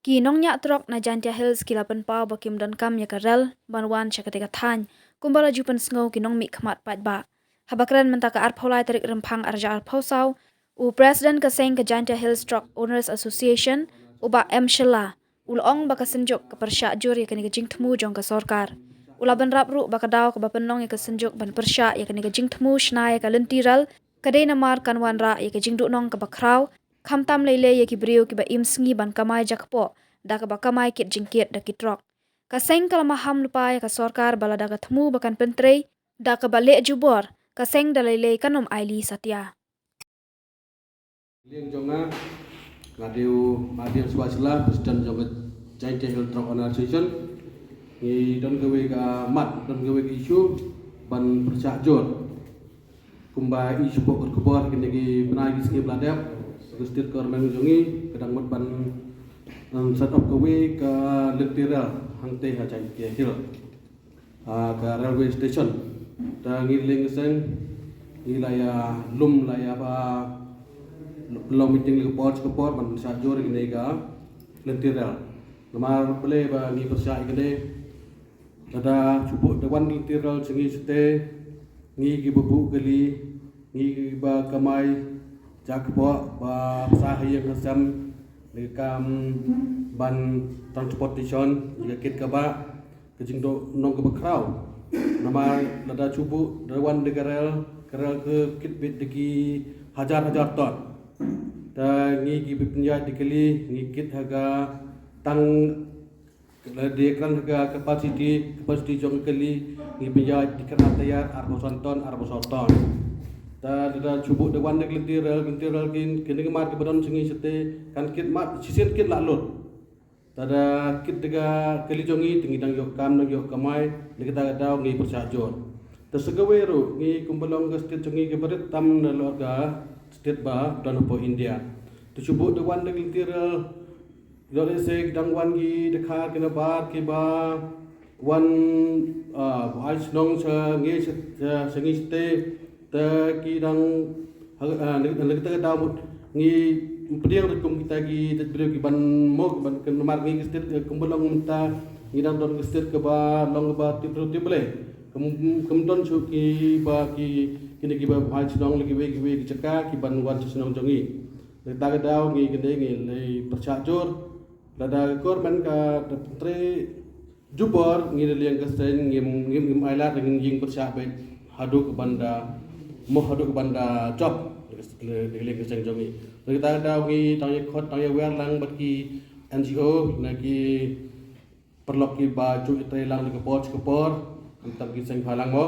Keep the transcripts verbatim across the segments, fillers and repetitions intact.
Ki nongñiah trok na Jaintia Hills ki la pynpaw ba kim donkam ïa ka rel ban wan sha katei ka thaiñ, kumba la ju pynsngew ki nongmihkhmat paidbah. Haba kren mynta ka arphew lai tarik Rymphang arhajar arphew saw, u President ka seng ka Jaintia Hills Truck Owners Association, u Bah M Shylla, u la ong ba ka synjuk ka pyrshah jur ïa kane ka jingthmu jong ka sorkar. U la bynrap ruh ba ka daw kaba pynlong ïa ka synjuk ban pyrshah ïa kane ka jingthmu shna ïa ka lynti rel, ka dei namar kan wanrah ïa ka jingduhnong kaba khraw, khamtam lei lei ïa ki briew kiba im sngi ban kamai jakpoh da kaba kamai kit jingkit da ki trok. Ka seng ka la maham lypa ïa ka sorkar ba lada ka thmu ba kan pyntrei da kaba leh jubor, ka seng da lei lei kan ym ailad satia. Liang jong nga, nga dei u Mabiang Shuwa Shylla, President jong ka Jaintia Hills Truck Owners Association. Ngi don kawei ka mat, don kawei ka issue ban pyrshah jur. Kumba i shu pok ka khubor kine ki bnai ki sngi ba la dep, ka state government jong ngi ka dang mut ban, um, set up kawei ka lynti rel hangtei ha Jaintia Hills. Ah, ka railway station. Ta ngi liang ka seng, ngi la ïa lum, la ïa ba long meeting la ka por sha ka por ban pyrshah jur ïa kane ka lynti rel. Namar balei ba ngi pyrshah ïa kane, lada shu buh da wan lynti rel sha ngi shatei, ngi kiba buh kali, ngi kiba kamai jakpoh ba pisa ha ïing ha sem, ngi kam ban transportation ïa ka kit kaba ka jingduhnong kaba khraw. Namar lada shu buh da wan da ka rel, ka rel ka kit beit da ki hajar hajar ton. Ta ngi kiba pynïaid da kali, ngi kit ha ka tang, lada kren ha ka capacity, capacity jong ka kali, ngi pynïaid da kren ha taïar arphew san ton, arphew san ton. Ta lada shu buh da wan da ka lynti rel, lynti rel kin, kine ki mat kiba don sha ngi shatei, kan kit mat shisien kit la lut. Lada kit da ka kali jong ngi, te ngi dang ïoh kam, dang ïoh kamai, na kata ka daw ngi pyrshah jur. Te sa kawei ruh, ngi kumba long ka state jong ngi kaba rit tam na lor ka state ba don hapoh India. Te shu buh da wan da ka lynti rel, ïoh lehse dang wan ki dkhar ki nabar kiba wan, ah, ai shnong sha ngi sha, sha, sha ngi shatei, te ki dang, ha, ah, na, na kata ka daw mut ngi pdiang ruh kum kita ki, kita ki briew ki ban mo, ki ban kynmaw ngi ka state, eh, kumba long mynta ngi dang don ka state kaba long kaba tip ruh tip Blei. Kum, kum don shuh kiba ki, kine kiba ai shnong la kiwei kiwei ki jaka ki ban wan sha shnong jong ngi. Na kata ka daw ngi kane ngi lei pyrshah jur. Lada ka government ka da pyntrei jubor, ngi da liang ka seng ngim, ngim, ngim ailad, ngin ïeng pyrshah beit haduh ban da, mo haduh ban da jop da ka liang ka seng jong ngi. Na kata ka daw ngi dang ïa khot, dang ïa wer lang bad ki N G O, na ki paralok kiba ju ïatrei lang da ka por sha ka por, khamtam ki seng bha lang mo.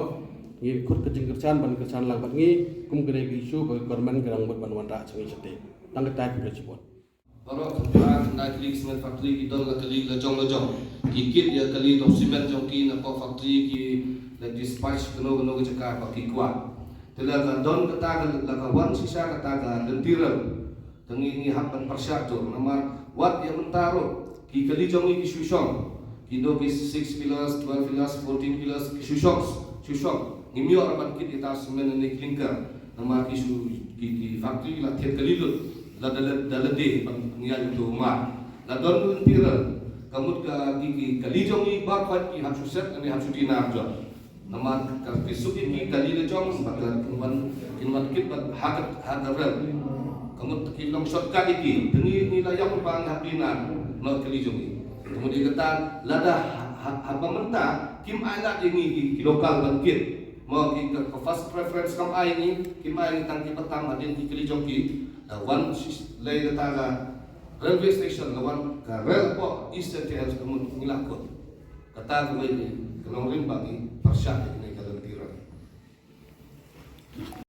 Ngi khot ka jingkyrshan ban kyrshan lang bad ngi, kum kane ka issue ba ka government ka dang mut ban wanrah sha ngi shatei. Tang kata, khublei shibun. Baroh kynthei, khyndai tylli ki cement factory ki don la kali la jong la jong. Ki kit ïa kali dok cement jong ki na pdeng factory, ki la dispatch kano kano ka jaka ba ki kwah. Te la ka don kata ka, la ka wan shisha kata ka lynti rel. Te ngi, ngi hap ban pyrshah jur namar wat ïa mynta ruh ki kali jong ngi ki shu shong. Ki don ki six wheelers, twelve wheelers, fourteen wheelers, ki shu shong, shu shong. Ngim ïoh ruh ban kit ïa ta cement ne clinker. Namar ki shu, ki, ki factory la thied kali lut. La da la, da la dei ban ïa ïoh tu mar. La don lynti rel. Ka mut ka ki, ki kali jong ngi baroh ki hap shu set ne hap shu dinar jong. Namar ka, ki suk ïa ki kali la jong, bad ka kin wan, kin wan kit bad ha ka, ha ka rel. Ka mut ki long shortcut ïa ki, te ngi, ngi la ïoh ba ngi hap dinar na kali jong ngi. Ka mut ïa kata, lada ha, ha, haba mynta kim ailad ïa ngi ki, ki local ban kit. Mo ki ka, ka first preference kam ai ngi, kim ai ngi tang kiba tam hadien ki kali jong ki. Da wan shi, lei kata ka railway station, la wan ka rel hapoh East Jaintia Hills, ka mut ngi la kut. Kata kawei ka nongrim ba ngi pyrshah ïa ngi.